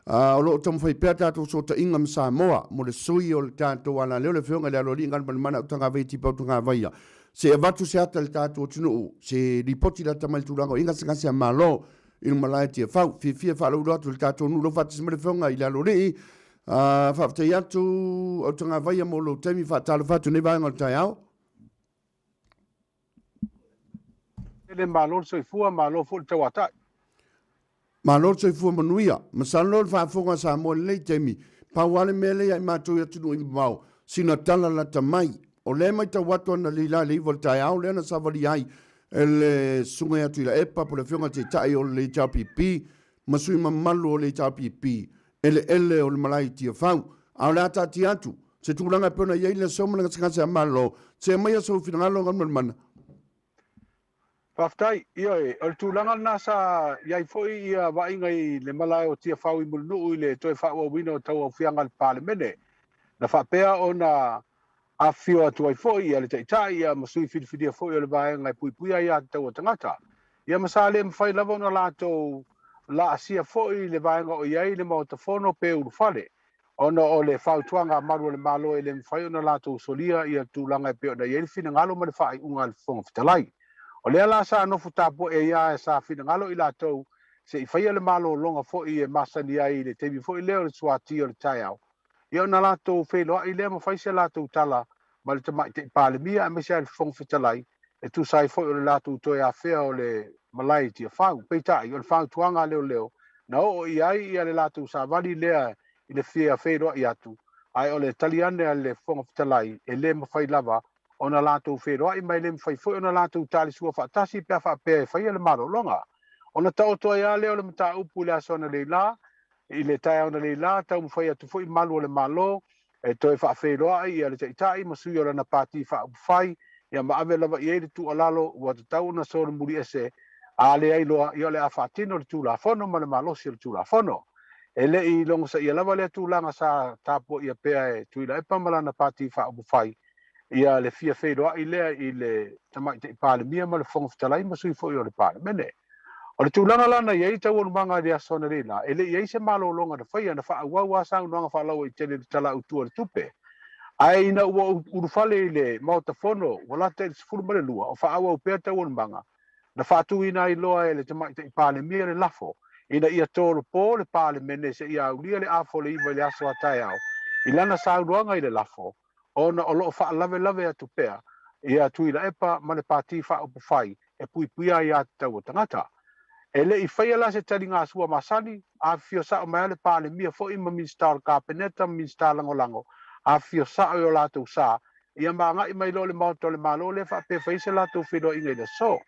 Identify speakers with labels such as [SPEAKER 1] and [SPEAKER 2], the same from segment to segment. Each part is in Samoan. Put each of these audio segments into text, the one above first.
[SPEAKER 1] O lo o taumafai pea tatou fesootaiga ma Samoa mo le sui o le tatou alaleo, le Afioga i le Aloalii Galumalemana Autagavaia Tipa Autagavaia, se i avatu se ata i le tatou atunuu, se lipoti lata mai le tulaga o i ai gasegase a Malo i le malae Tiafau. Fiafia e faalauiloa atu i le tatou nuu lau faatasi mai le Afioga i le Aloalii. Faafetai atu Autagavaia mo lou taimi, faatalofa atu i lenei vaega o le taeao.
[SPEAKER 2] Tele malo le soifua, malo foi le tauatai.
[SPEAKER 1] Malo le soifua manuia. Masalo le faafofoga a Samoa i lenei taimi, pau lava le mea lea ia i matou i atunuu i mamao, sina tala lata mai. O lea e matau atu analeila i le 9 o le taeao lea na savalia ai e le Susuga ia Tuilaepa po o le Afioga i le Taitai o le HRPP ma sui mamalu o le HRPP, eleele o le malae i Tiafau. A o le a taatia atu se tulaga e pei ona i ai le aso ma le gasegase a Malo, se aumaia sou finagalo Galumalemana.
[SPEAKER 2] Faafetai. Ioe, o le tulaga lena sa i ai foi ia vaaiga i le malae o Tiafau i Mulinuu i le toe faaauauina o tauaofiaga a le Palemene. Na faapea ona afifio atu ai foi ia le Taitai ia ma sui filifilia foi o le vaega e puipuia aiatatau a tagata. Ia ma sa le mafai lava ona latou laasia foi le vaega o i ai le Maota Fono pe ulufale ona o le fautuaga a Malu o le Malo e le mafai ona latou solia ia tulaga e pei ona i ai le finagalo ma le faaiuga a le Fofoga Fetalai. O lea la sa nofo tapuai ai a sa finagalo i latou se i faia le malologa foi e masani ai i le taimi foi lea o le suati o le taeao, ia ona latou feiloai lea ma fai se latou tala ma le Tamaitai Palemia aemaise lava le Fofoga Fetalai e tusa ai foi o le latou toe afea o le malae i Tiafau. Peitai, o le fautuaga a leoleo, na oo i ai ia le latou savali lea i le fia feiloai atu, ae o le tali ane a le Fofoga Fetalai, e le mafai lava ona latou feiloai ma e le mafai foi ona latou talisua faatasi pe a faapea e faia le malologa. Ona taoto ai lava lea o le mataupu i le aso analeila, i le taeao analeila, taumafai atu foi malu o le Malo e toe faafeiloai ia le Taitai ma sui o lana Pati Faaupufai, ia ma ave lava i ai le tuualalo ua tatau ona solomuli ese, a leai loa, ia o le a faatino le Tulafono ma le malosi o le Tulafono. E le i logosaia lava lea tulaga sa tapuaia pea e Tuilaepa ma lana Pati Faaupufai ia le fia feiloai lea i le Tamaitai Palemia ma le Fofoga Fetalai ma sui foi o le Palemene. O le tulaga la na i ai taualumaga i le aso analeila, e le i ai se malologa na faia, na faaauau lava saunoaga faalauaitele i le Tala Autu o le Tupe. Ae ina ua ou ulufale i le Maota Fono ua lata i le 12, o faaauau pea taualumaga, na faatuina ai loa e le Tamaitai Palemia le lafo ina ia tolopo le Palemene seia aulia le afa o le 9 i le aso a taeao i lana saunoaga i le lafo, ona o lo o faalavelave atu pea ia Tuilaepa ma le Pati Faaupufai e puipuia ai aiatatau a tagata. E le i faia la se taligasua masani, afifio sao mai lava le Palemia foi ma Minisita o le Kapeneta ma Minisita Lagolago, afifio sao i o latou sa, ia ma agai mai loa i le Maota o le Malo lea faapea e fai ai se latou feiloaiga i le aso.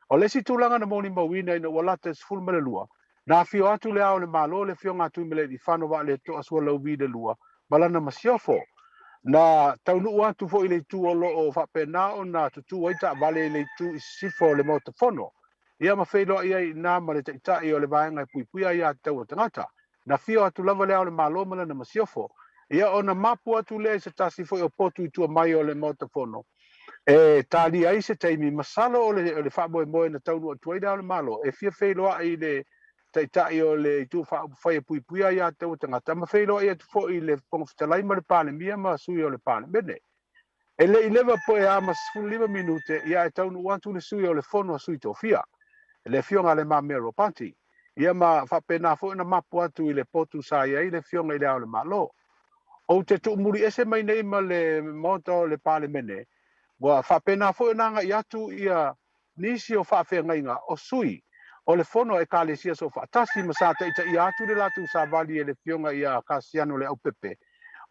[SPEAKER 2] O le isi tulaga na molimauina ina ua lata i le 12, na afio atu le Ao o le Malo, le Afioga a Tuimalealiifano Vaaletoa Sualauvi II ma lana masiofo. Na taunuu atu foi i le itu o lo o faapena ona tutu ai taavale i le itu i sisifo o le Maota Fono, ia ma feiloai ai i ina ma le Taitai o le Vaega e Puipuia Aiatatau a Tagata. Na afio atu lava le Ao o le Malo ma lana masiofo, ia ona mapu atu lea i se tasi foi o potu i tua mai o le Maota Fono e talia ai se taimi, masalo o le faamoemoe na taunuu atu ai le Ao o le Malo e fia feiloai i le Taitai o le Itu Faaupufai e Puipuia Aiatatau a Tagata, ma feiloai atu foi i le Fofoga Fetalai ma le Palemia ma sui o le Palemene. E le i leva pe a ma 15 minute ia ae taunuu atu le sui o le Fono a Sui Tofia, le Afioga a Le Mamea Ropati, ia ma faapena foi ona mapu atu i le potu sa i ai le Afioga i Le Ao o le Malo. Ou te tuumuli ese mai nei ma le Maota o le Palemene, ua faapena foi ona agai atu ia nisi o faafeagaiga o sui o le Fono a Ekalesia Soofaatasi ma sa taitaia atu le latou savali e le Afioga ia Kasiano Leaupepe,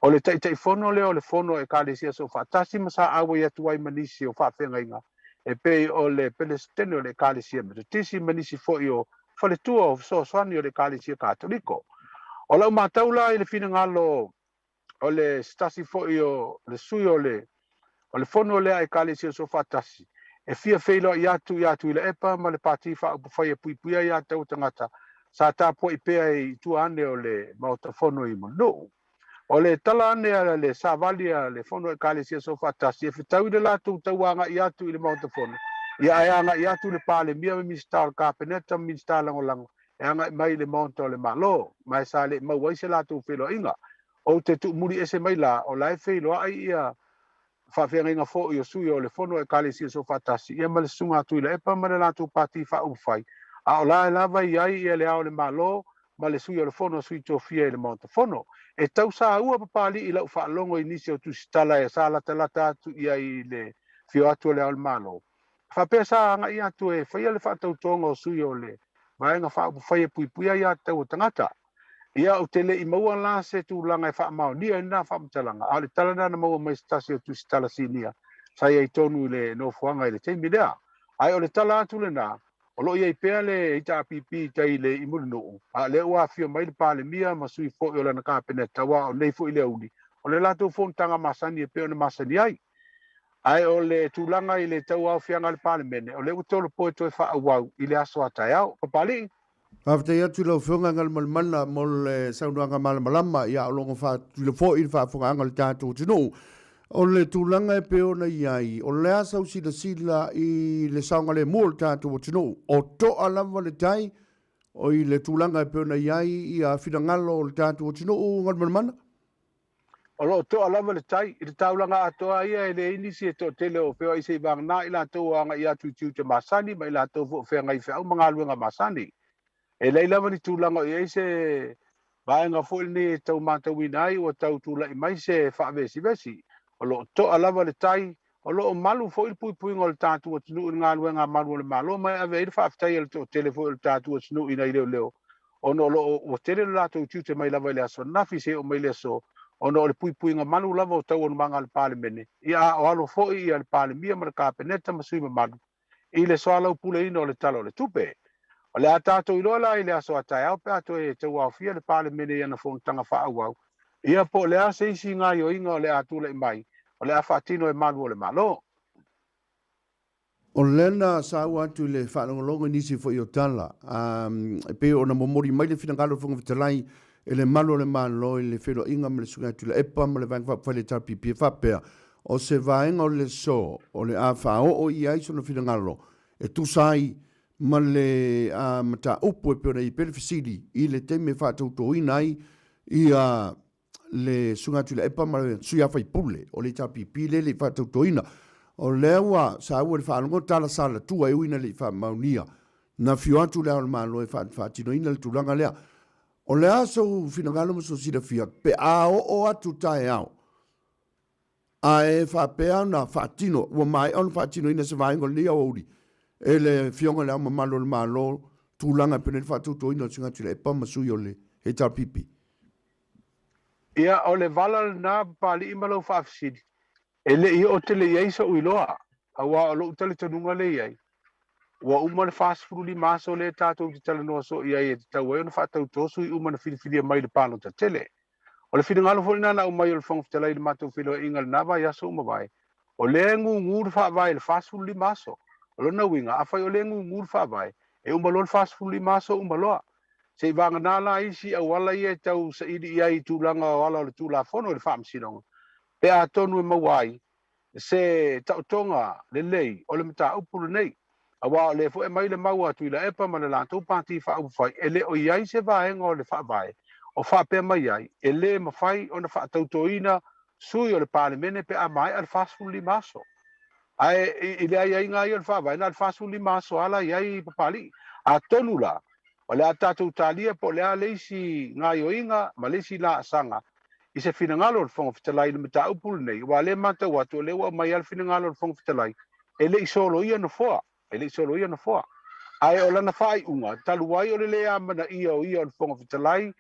[SPEAKER 2] o le Taitaifono lea o le Fono a Ekalesia Soofaatasi ma sa auai atu ai ma nisi o faafeagaiga e pei o le Pelesitene o le Ekalesia Metotisi ma nisi foi o faletua o fesoasoani o le Ekalesia Katoliko. O lau matau la i le finagalo o le se tasi foi o le sui o le o le fono lea a Ekalesia Soofaatasi e fia feiloai atu ia Tuilaepa ma le Pati Faaupufai e Puipuia Aiatatau a Tagata sa tapuai pea i tua ane o le Maota Fono i Mulinuu. O le tala ane a le savali a le Fono a Ekalesia Soofaatasi e fetaui le latou tauagai atu i le Maota Fono, ia ae agai atu le Palemia ma Minisita o le Kapeneta ma Minisita Lagolago e agai mai i le Maota o le Malo, ma e sa le i maua ai se latou feiloaiga. Ou te tuumuli ese mai la, o la e feiloai ia faafeagaiga foi o sui o le Fono a Ekalesia Soofaatasi ia ma le Susuga a Tuilaepa ma le latou Pati Faaupufai, a o la e lava i ai ia Le Ao o le Malo ma le Sui o le Fono a Sui Tofia i le Maota Fono. E tau saua Papalii i lau faalogo i nisi o tusitala e sa latalata atu i ai i le afio atu o Le Ao o le Malo, faapea sa agai atu e faia le faatautoga o sui o le Vaega Faaupufai e Puipuia Aiatatau a Tagata. Ia, ou te le i maua la se tulaga e faamaonia ai lena faamatalaga, a o le tala lena na maua mai se tasi o tusitala sinia sa i ai tonu i le nofoaga i le taimi lea. Ae o le tala atu lena, o lo o i ai pea le HRPP i tai i le i Mulinuu, a o lea ua afio mai le Palemia ma sui foi o lana Kapeneta, aua o nei foi le auli, o le latou fonotaga masani e pei ona masani ai. Ae o le tulaga i le tauaofiaga a le Palemene, o lea ua tolopo e toe faaauau i le aso a taeao. Papalii.
[SPEAKER 1] Faafetai atu i lau Afioga Galumalemana mo le saunoaga malamalama, ia o logo faatilo foi le faafofogaaga a le tatou atunuu. O le tulaga e pei ona i ai, o le a sau silasila i le saogalemu o le tatou atunuu, o toa lava le tai o i le tulaga e pei ona i ai ia finagalo o le tatou atunuu Galumalemana?
[SPEAKER 2] O lo o toa lava le tai i le taulaga atoa ia e leai nisi e toatele o feoai seivagana i latou o agai atu i tiute masani ma i latou foi o feagai i feau ma galuega masani. E leai lava ni tulaga o i ai se vaega foi lenei e tau matauina ai ua tau tulai mai se faavesivesi. O lo o toa lava le tai, o lo o malu foi le puipuiga o le tatou atunuu i le galuega a malu o le Malo ma e ave ai le faafetai a le toatele foi o le tatou atunuu i nai leoleo ona o lo o ua tele lo latou tiute mai lava i le aso ananafi seia oo mai le aso ona o le puipuiga malu lava o taualumaga a le Palemene, ia a o alo foi ia le Palemia ma le Kapeneta ma sui mamalu i le soalaupuleina o le Tala o le Tupe. O le a tatou iloa la i le aso a taeao pe a toe tauaofia le Palemene i ana fonotaga faaauau, ia po o le a se isi gaoioiga o le a tulai mai o le a faatino e malu o le Malo.
[SPEAKER 1] O lea na saua atu i le faalogologo i nisi foi o tala, e pei ona momoli mai le finagalo o le Fofoga Fetalai e le malu o le Malo i le feiloaiga ma le Susuga ia Tuilaepa ma le Vaega Faaupufai a le HRPP e faapea, o se vaega o le aso o le a faaoo i ai sona finagalo e tusa ai ma le mataupu e pei ona i ai pea le fesili i le taimi e faatautoina ai ia le Susuga Tuilaepa ma le sui usufono o le HRPP lea e le i faatautoina. O lea ua saua i le faalogo tala salatua e ui ina le i faamaonia. Na afio atu Le Ao o le Malo e faatinoina le tulaga lea. O le a sou finagalo ma sou silafia pe a oo atu taeao ae faapea ona faatino, ua maea ona faatinoina se vaega o lenei aoauli e le Afioga i Le Ao Mamalu o le Malo tulaga e pei ona i ai le faatautoina o le Susuga Tuilaepa ma sui o le HRPP.
[SPEAKER 2] Ia, o le vala lena Papalii ma lau faafesili, e le i oo tele i ai so'u iloa, aua o lo'u talitonuga lea i ai, ua uma le 45 aso lea tatou te talanoa soo i ai e tatau ai ona faatautō sui uma na filifilia mai i le palota tele. O le finagalo foi lena na aumai o le Fofoga Fetalai i le matou feiloaiga i lena vaiaso ua mavae, o lea e gugu le Faavae i le 45 aso. O lona uiga, afai o lea e gugu le Faavae, e uma loa le 45 aso uma loa. Seivagana la isi auala ia e tau saili i ai i tulaga o ala o le Tulafono i le Faamasinoga, pe atonu e maua ai se taotoga lelei o le mataupu lenei, aua o lea foi e aumai le mau a Tuilaepa ma le latou Pati Faaupufai e le o i ai se vaega o le Faavae o faapea mai ai e le mafai ona faatautoina sui o le Palemene pe a maea le 45 aso. Ae i le aiaiga lava ia o le Faavae, na o le 45 aso lava la i ai Papalii. Atonu la, o le a tatou talia po o le a le isi gaoioiga ma le isi laasaga i se finagalo o le Fofoga Fetalai i le mataupu lenei, aua o lea e matau atu o lea ua aumai lava le finagalo o le Fofoga Fetalai e le i soloia nofoa, e le i soloia nofoa. Ae o lana faaiuga, talu ai o le le amanaia o ia o le Fofoga Fetalai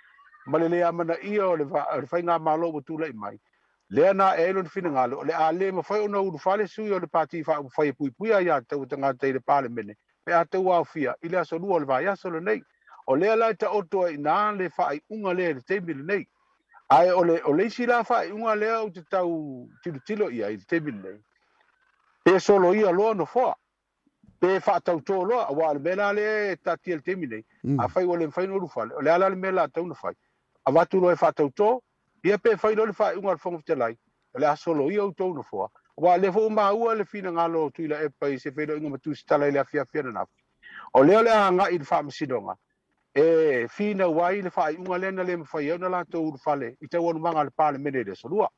[SPEAKER 2] ma le le amanaia o le Faigamalo ua tulai mai, lea na ae ai lona finagalo, o le a le mafai ona ulufale sui o le Pati Faaupufai e Puipuia Aiatatau a Tagata i le Palemene pe a tauaofia i le aso Lua o le vaiaso lenei. O lea la e taoto ai i ina le faaiuga lea i le taimi lenei. Ae o le, o le isi la faaiuga lea ou te tau tilotilo i ai i le taimi lenei, pe soloia loa nofoa, pe faatautō loa, aua o le mea la lea e taatia i le taimi nei, afai ua le mafai ona ulufale, o le a la le mea la tatau ona fai? Avatu loa e faatautō, ia pe fai loa le faaiuga a le Fofoga Fetalai, o le a soloia outou nofoa, aua o lea foi ua maua le finagalo o Tuilaepa i se feiloaiga ma Tusitala i le afiafi ananafi, o lea o le a agai i le Faamasinoga. e finau ai le faaiuga lea na le mafai ai ona latou ulufale i taualumaga a le Palemene i le Aso Lua.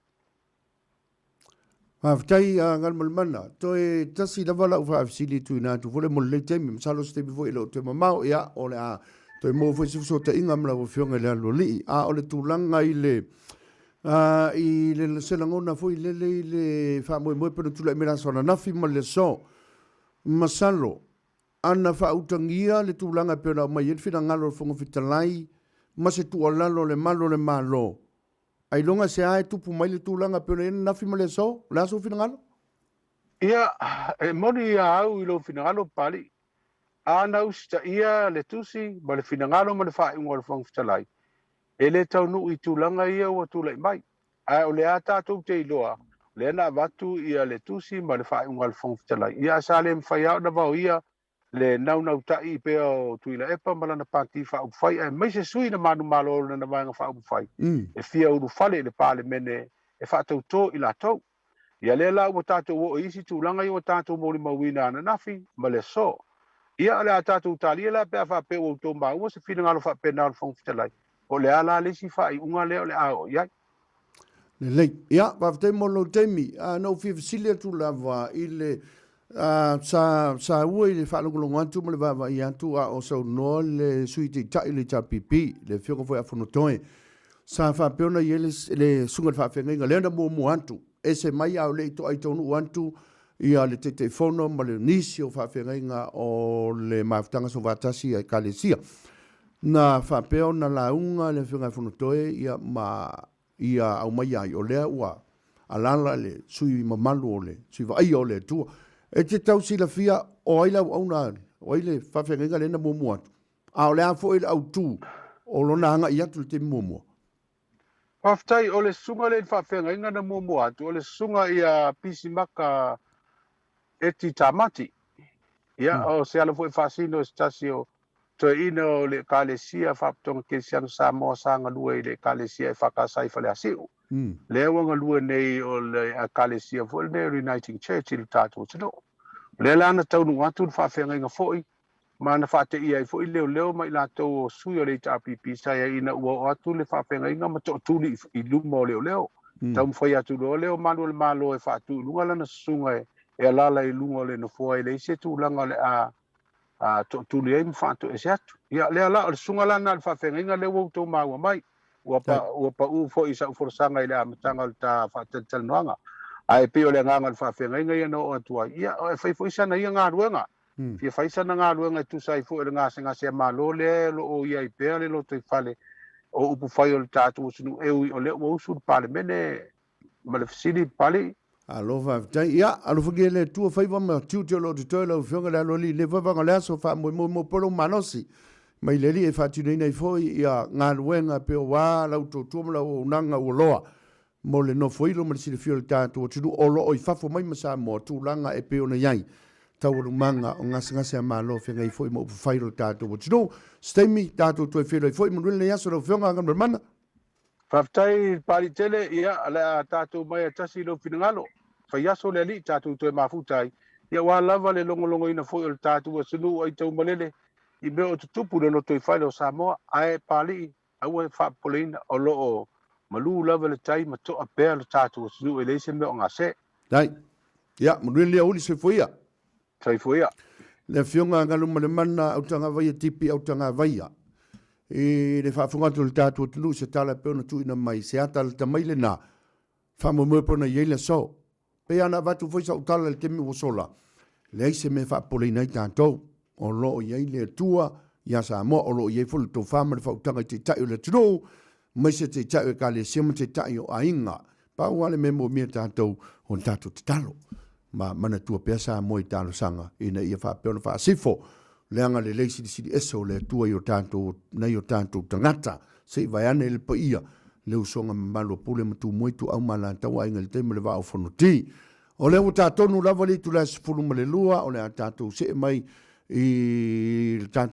[SPEAKER 1] Faafetai a Galumalemana. Toe tasi lava lau faafesili e tuuina atu foi le mo lenei taimi. Masalo o se taimi foi e le o toe mamao, ia, o le a toe maua foi se fesootaiga ma lau Afioga i le Aloalii. A o le tulaga i le, i le, se lagona foi lele i le faamoemoe pei ona tulai mai le aso ananafi ma le aso. Masalo, ana faautagia le tulaga e pei ona aumai ai le finagalo o le Fofoga Fetalai ma se tuualalo a le Malu o le Malo, Ailoga se a e tupu mai le tulaga pei ona i ai ananafi ma le aso? O le a sou finagalo?
[SPEAKER 2] Ia, e moni ia au i lou finagalo, Papalii. A na usitaia le tusi ma le finagalo ma le faaiuga o le Fofoga Fetalai, e le taunuu i tulaga ia ua tulai mai. Ae o lea tatou te iloa, o lea na avatu ia le tusi ma le faaiuga a le Fofoga Fetalai, ia ae sa le mafai lava ona vaoia le naunautai pea o Tuilaepa ma lana Pati Faaupufai aemaise sui na manumalo o lana Vaega Faaupufai e fia ulufale i le Palemene e faatauto i latou. Ia lea la ua tatou oo i isi tulaga ia ua tatou molimauina ananafi ma le aso. Ia o le a tatou talia la pe a faapea ua outou maua se finagalo faapena o le Fofoga Fetalai, po o le a la le isi faaiuga lea o le a oo i ai.
[SPEAKER 1] Lelei. Ia, faafetai mo lou taimi. Na ou fia fesili atu lava i le, sa saua i le faalogologo atu ma le vaavaai atu a o saunoa le Sui Taitai o le HRPP, le Afioga foi ia Fonotoe, sa faapea ona i ai le, le susuga i le faafeagaiga lea na muamua atu, ese mai a o le i toai taunuu atu ia le Taitaifono ma le nisi o faafeagaiga o le Mafutaga Soofaatasi a Ekalesia. Na faapea ona lauga le Afioga ia Fonotoe ia ma ia aumaia ai, o lea ua alaala le sui mamalu o le sui vaaia o le Atua. E te tau silafia o ai le auauna, o ai le faafeagaiga lea na muamua atu, a o le a foi le autu o lona agai atu i le taimi muamua?
[SPEAKER 2] Faafetai, o le susuga lea i le faafeagaiga na muamua atu, o le susuga ia Pisimaka Eti Tamati. Ia, o se ala foi e faasino i se tasi o toeaina o le Ekalesia Faapotopotoga Kerisiano Samoa sa galue i le Ekalesia EFKS i Faleasiu. Lea ua galue nei o le Ekalesia foi lenei o le Uniting Church i le tatou atunuu. O lea la na taunuu atu le faafeagaiga foi ma na faateia ai foi leoleo ma i latou o sui o le HRPP sa i ai ina ua oo atu le faafeagaiga ma tootuli i luma o leoleo. Taumafai atu loa lea o malu o le Malo e faatu i luga lana susuga e alaala i luga o le nofoa e leai se tulaga o le a tootuli ai ma faatoese atu. Ia, lea la, o le susuga la lena o le faafeagaiga lea ua outou maua mai. Ua, pa, ua pau foi i sau folasaga i le amataga o le ta faatalatalanoaga. Ae pei o le agaga o le faafeagaiga ia na oo atu ai. Ia, e fai foi sana ia galuega. Fia fai sana galuega e tusa ai foi o le gasegase a Malo lea o lo o i ai pea le lotoifale o upufai o le tatou atunuu e ui o lea ua usu le Palemene ma le fesili Papalii.
[SPEAKER 1] Malo faafetai. Ia, alofagia e le Atua faiva ma tiute o lo o totoe lau Afioga i le Aloalii i lenei vavaga o le aso, faamoemoe mo pea lou malosi mai le Alii e faatinoina ai foi ia galuega e pei aua lau tautua ma lau auaunaga ua loa mo le nofoilo ma le silafia o le tatou atunuu o lo o i fafo mai ma Samoa, tulaga e pei ona i ai taualumaga o gasegase a Malo feagai foi ma upufai o le tatou atunuu. Se taimi tatou toe feiloai foi, manuia lenei aso lau Afioga Galumalemana.
[SPEAKER 2] Faafetai Papalii tele, ia o le a tatou mai a tasi i lou finagalo. Fai aso le Alii tatou toe mafuta ai, ia aua lava le logologoina foi o le tatou atunuu aitaumalele i mea o tutupu i le lotoifale o Samoa. Ae Papalii, Aua e faapopoleina, o lo o malu lava le tai ma toa pea lo tatou atunuu e leai se mea o gase.
[SPEAKER 1] Dai. Ia, manuia lenei aoauli, soifua ia.
[SPEAKER 2] Soifua ia.
[SPEAKER 1] Le Afioga a Galumalemana Autagavaia TP Autagavaia, i le faafofoga atu a le tatou atunuu i se tala e pei ona tuuina mai, se ata lata mai lena, faamoemoe pei ona i ai le aso. Pei lava ona avatu foi sau tala i le taimi ua sola, leai se mea e faapopoleina ai tatou. O lo o i ai le Atua ia Samoa, o lo o i ai foi le tofa ma le faautaga i Taitai o le atunuu, aemaise Taitai o Ekalesia ma Taitai o aiga. Pau lava le mea e moomia e tatou, o le tatou tatalo ma manatua pea Samoa i talosaga ina ia faapea ona faasifo le agalelei silisili ese o le Atua i o tatou, nai o tatou tagata. Se i vaeane le paia, le usoga mamalu a Pule ma Tumua, Ituau ma Alataua, Aiga i le Tai ma le Vaa o Fonoti. O lea ua ta tonu lava le itula e 12, o le a tatou see mai i le tatou.